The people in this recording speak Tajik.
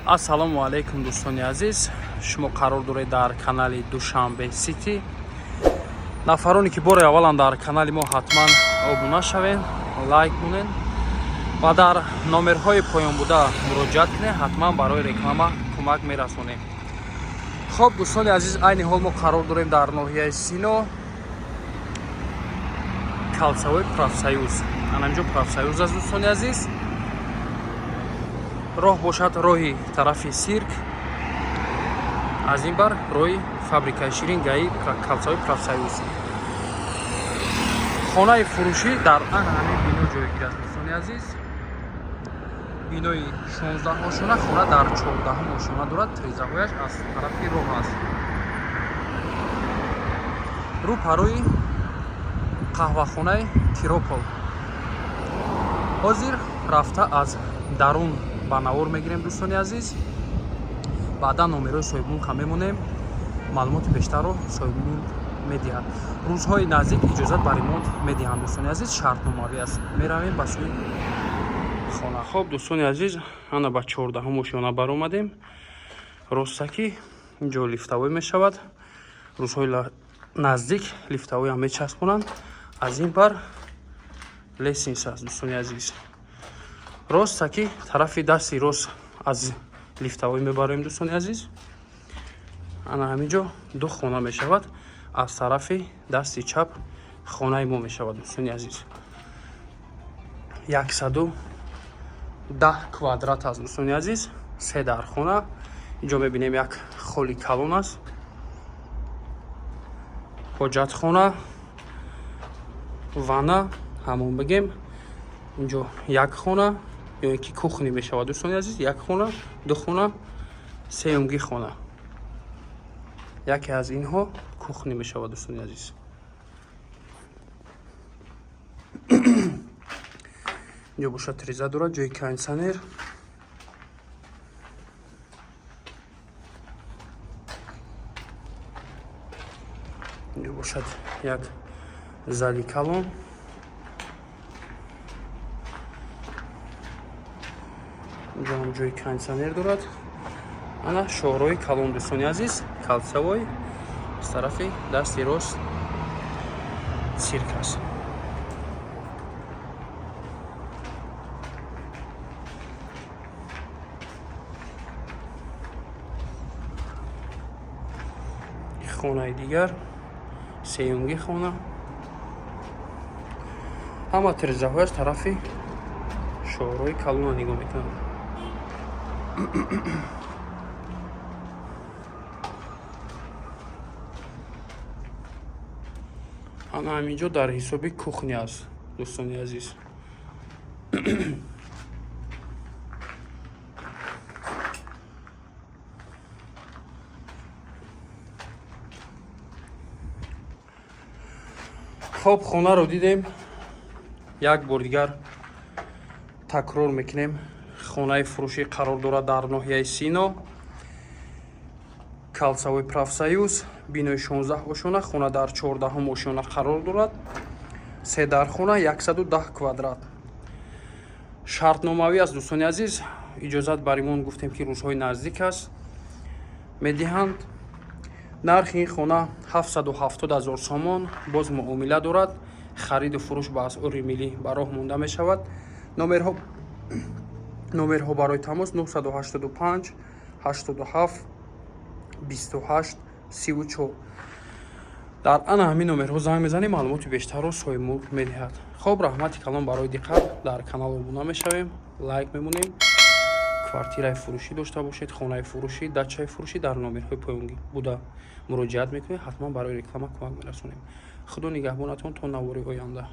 Ассалому алайкум, дӯстони азиз. Шумо қарор доред дар канали Душанбе Сити. Нафароне ки бори аввалан дар канали мо, ҳатман обуна шавед, лайк монед ва дар номерҳои поёнбуда муроҷиат кунед. Ҳатман барои реклама кӯмак мерасонем. Хоб, дӯстони азиз, айни ҳол мо қарор дорем дар ноҳияи Сино, кольцевой Профсоюз. Анаминҷо Профсоюз аст, дӯстони азиз. Роҳ бошад роҳи тарафи сирк, аз ин бар роҳи фабрикаи ширин, гаи кольцевой Профсоюз. Хонаи фурӯшӣ дар ан ҳамин бино ҷойгир аст, дӯстони азиз. Бинои 16 ошона, хона дар 14-ум ошона дорад. Тирезаҳояш аз тарафи роҳ аст, рӯ парои қаҳвахонаи Тиропол. Ҳозир рафта аз дарун ба навор мегирем, дӯстони азиз. Баъдан номерҳои соҳибмулка мемонем, маълумоти бештарро соҳибмулк медиҳад. Рӯзҳои наздик иҷозат ба ремонт медиҳанд, дӯстони азиз, шартномавӣ аст. Меравем ба сӯи хона. Хоб, дӯстони азиз, ана ба 14-ум ошёна баромадем. Ростакӣ инҷо лифтовой мешавад. Рӯзҳои наздик лифтовойам мечаспонанд. Аз ин бар лестница аст, дӯстони азиз. Ростакӣ тарафи дасти рост аз лифтовой мебароем, дӯстони азиз. Ана ҳамин ҷо ду хона мешавад. Аз тарафи дасти чап хонаи мо мешавад, дӯстони азиз. 110 квадрат аст, дӯстони азиз, се дархона. Инҷо мебинем, як холи калон аст, ҳоҷатхона, ванна, ҳамон бигем. Инҷо як хона ё ин ки кухня мешавад, дӯстони азиз. Як хона, ду хона, сеюмги хона. Яке аз инҳо кухня мешавад, дӯстони азиз. Инҷо бошад, тиреза дорад, ҷои кондитсионер. Инҷо бошад як зали калон. Инҷо ҳам ҷои кондитсионер дорад. Ана шоҳроҳи калон, дӯстони азиз, кольцевой. Аз тарафи дасти рост цирк аст. Хонаи дигар, сеюмги хона. Ҳама тирезаҳояш тарафи шоҳроҳи калона нигоҳ мекунанд. Ана ҳаминҷо дар ҳисоби кухня аст, дӯстони азиз. Хоб, хонаро дидем. Як бор дигар такрор мекунем: хонаи фурӯшӣ қарор дорад дар ноҳияи Сино, кольцевой Профсоюз, бинои 16 ошона, хона дар 14-ум ошона қарор дорад. Се дархона, 110 квадрат, шартномавӣ аст, дӯстони азиз. Иҷозат ба ремонт гуфтем, ки рӯзҳои наздик аст, медиҳанд. Нархи ин хона 770 ҳазор сомон, боз муомила дорад. Хариду фурӯш ба асъори миллӣ ба роҳ монда мешавад. Номерҳо барои тамос: 985 87 28 34. Дар ана ҳамин номерҳо занг мезанем, маълумоти бештарро соҳибмулк медиҳад. Хоб, раҳмати калон барои диққат. Дар канал обуна мешавем, лайк мемонем. Квартираи фурӯшӣ дошта бошед, хонаи фурӯшӣ, дачаи фурӯшӣ, дар номерҳои поёнӣ буда муроҷиат мекунед. Ҳатман барои реклама кӯмак мерасонем. Худо нигаҳбонатон то навори оянда.